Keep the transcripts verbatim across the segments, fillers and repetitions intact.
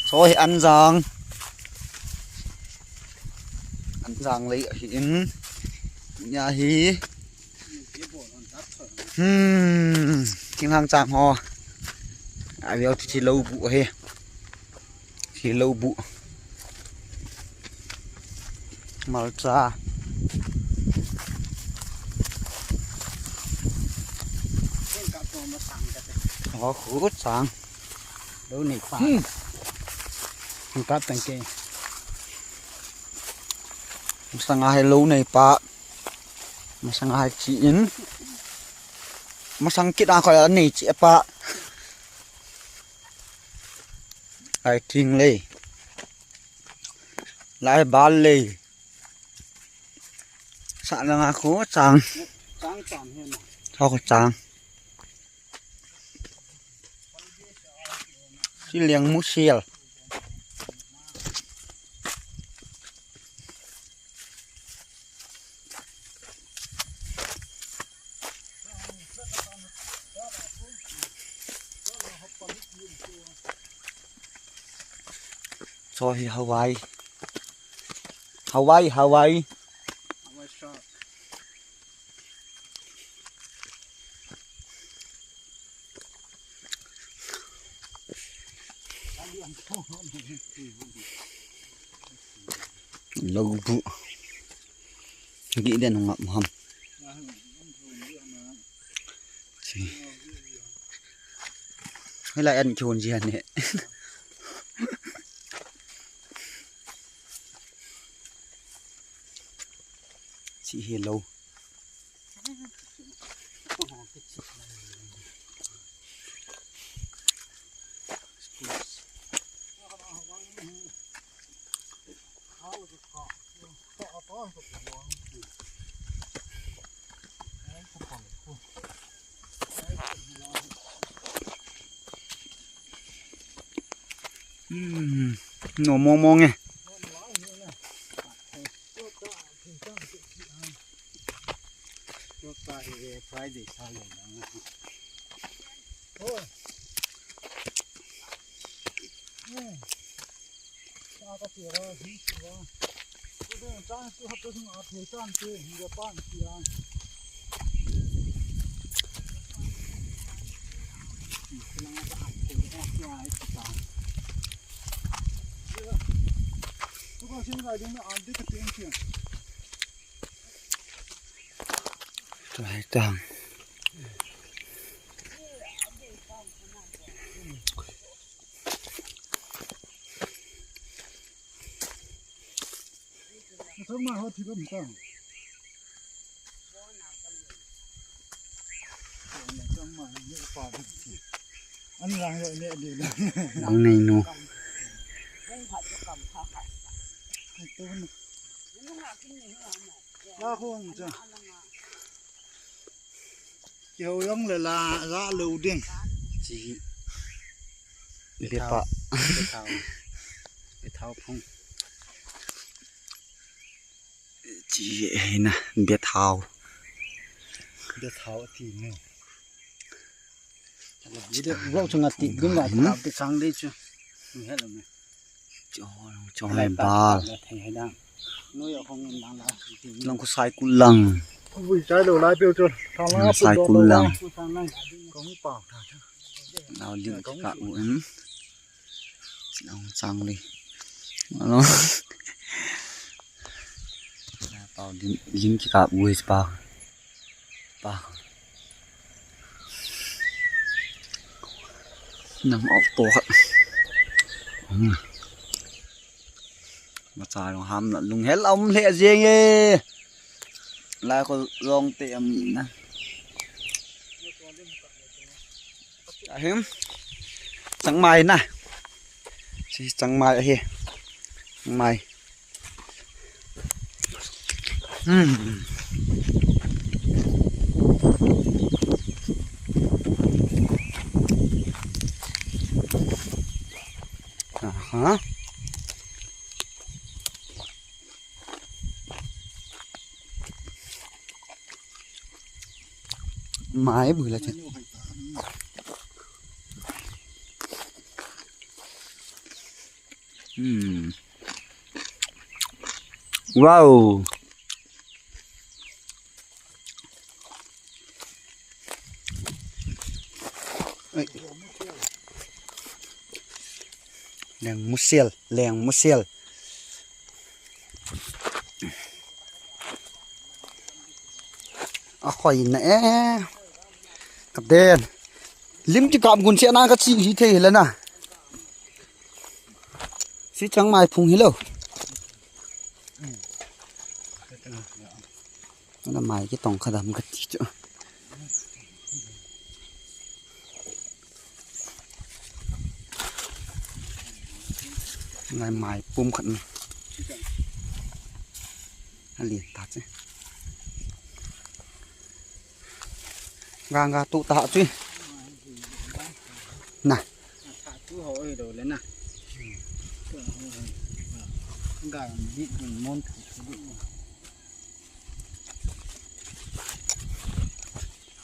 Choi anjang. Anjang lei ahi in. Nia hi. Hmm. Thinghang chang ho. Aviau ti thi lou bu ahi. Thi lou bu. Malcha. Ho khu chang. Lou nei pa. Hmm. Hung kap tang ke. Masang a hi lou nei pa. Masang a hi chi in. Masang kit a koi a nei chi pa. Ai ting lei. Lai bal lei. Sa na nga khu chang. Chang chang hi na. Ho khu chang. Chi liang mu sial. Choi hi Hawaii. Hawaii, Hawaii. Hawaii shark. Lou bu. Gi den ngap ham. Chi. Hei lai an kiun ji han ne. Chi hi lou. Hmm, no mo mo nge. Friday sa lei lang. Oi. Hmm. Sa ka ti ra, hi ti ra. Tu dong chang tu hap tu sung a thei chang tu, hi ra pan ti a. Tu ka sing rai ding na an ti ka tiang tiang. Tua hi tang. Tang ma ho thi bam tang. An lang yo ne di lang. Lang nei nu. La khong cha. Kihou jong le la, la lou ding. Chi. Bepa. Bethao. Bethao phong. Chi hi na, bethao. Bethao ti nu. Vlog chunga ti ding la, hmm, ta ti sang dei chu. Ni hello me. Cho, cho lai bal. Lang khu sai kulang. Lang sai kulang. Nau lim ka u em. Lang chang li. Alo. Pau lim, lim ka u pa. Pa. Nang op to khat. Hmm. Macha long ham na lunghel um le jeng e. Lai ko long te am na. Ahim. Changmai na. Si changmai ahi. Changmai. Hmm. Aha. Mai bu la chen. Hmm. Wow. Ai. Leng musel, leng musel. A khoi na e. Ka den. Lim ti kap gun che na ka chi hi thei le na. Si chang mai phung hi lo. Ana mai ki tong kha dam ka ti chu. Ngai mai pum khat na. A lian ta che. Ga ga tu ta chu. Na.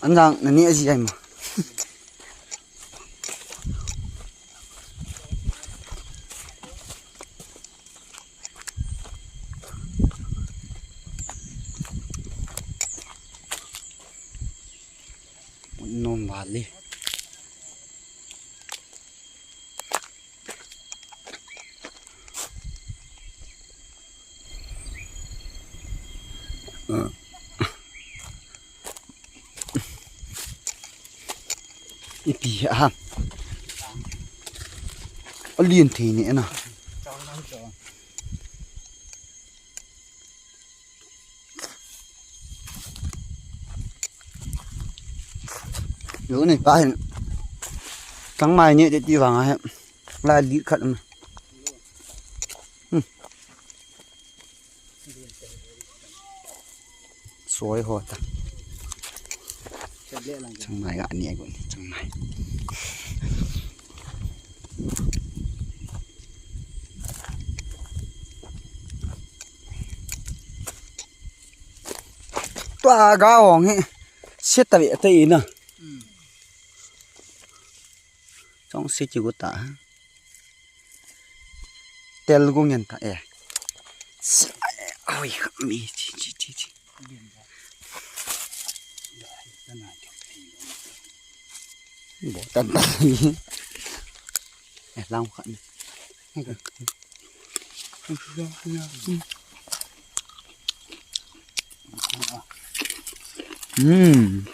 Anjang na ni aji ai ma. Nom vale. Ipi ham. Alien thei ni na. Lu ni pa hin. Tang mai ni ti vang a he. Lai li khat ma. Hmm. Soi ho ta. Chang mai ga ni gun chang mai. Tua ga hong hi. Siat ta ve ta ina. Chong si chi gu ta. Tel gu ngen ta e. Oi, mi chi chi chi chi. Bo tan ta. E, lang kha ni. Hmm.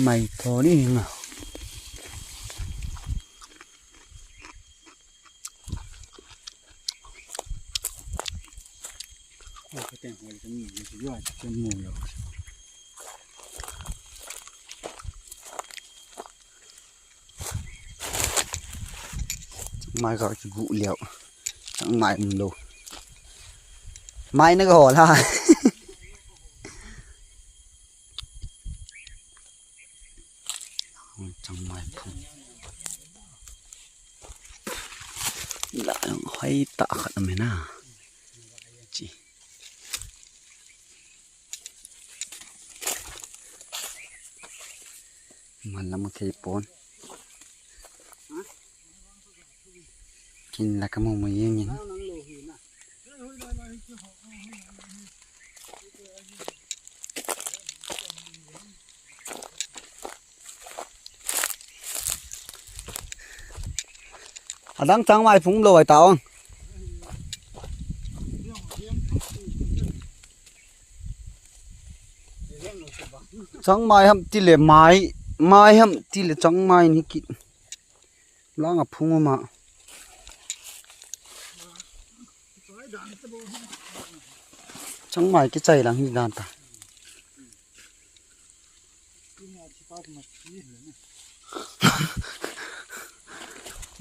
Mai tho ni nga. Mai ka ki gu liao. Mai um lo. Mai na ka ho la. Chang mai phung. La hoi ta khat me na. Chi. Malam kei pon. Kin la ka mo mo yeng yin. Adang chang mai phung lo ai ta ong. Chang mai ham ti le mai, mai ham ti le chang mai ni ki. Lang a phung ma. Chang mai ki chai lang hi dan ta.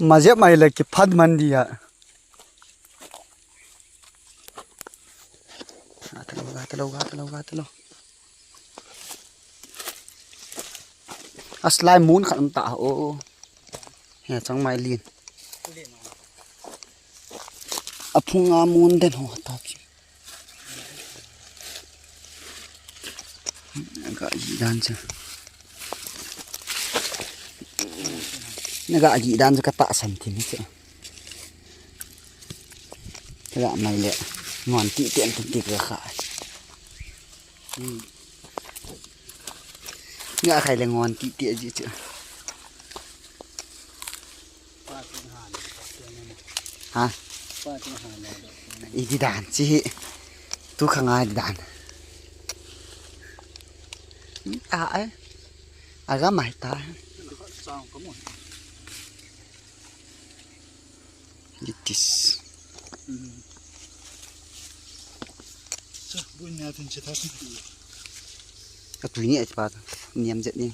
Ma jep mai le ki phat man dia. Ga ta lo, ga ta lo, ga ta lo, ga ta lo. A slide mun khat um ta o. He chang mai lin. A phung a mun den ho ta ki. Ka ji dan chu. Na ga ji dan chu ka ta san thin chu. Ka ga mai le. Ngon ti ti an ti ka kha. Hmm. Nga khai le ngon ti ti ji chu. Ha? Iti dan chi hi. Tu kha ngai dan. A ai. Aga mai ta. It is. Atu ni ati pa. Niam jet ni.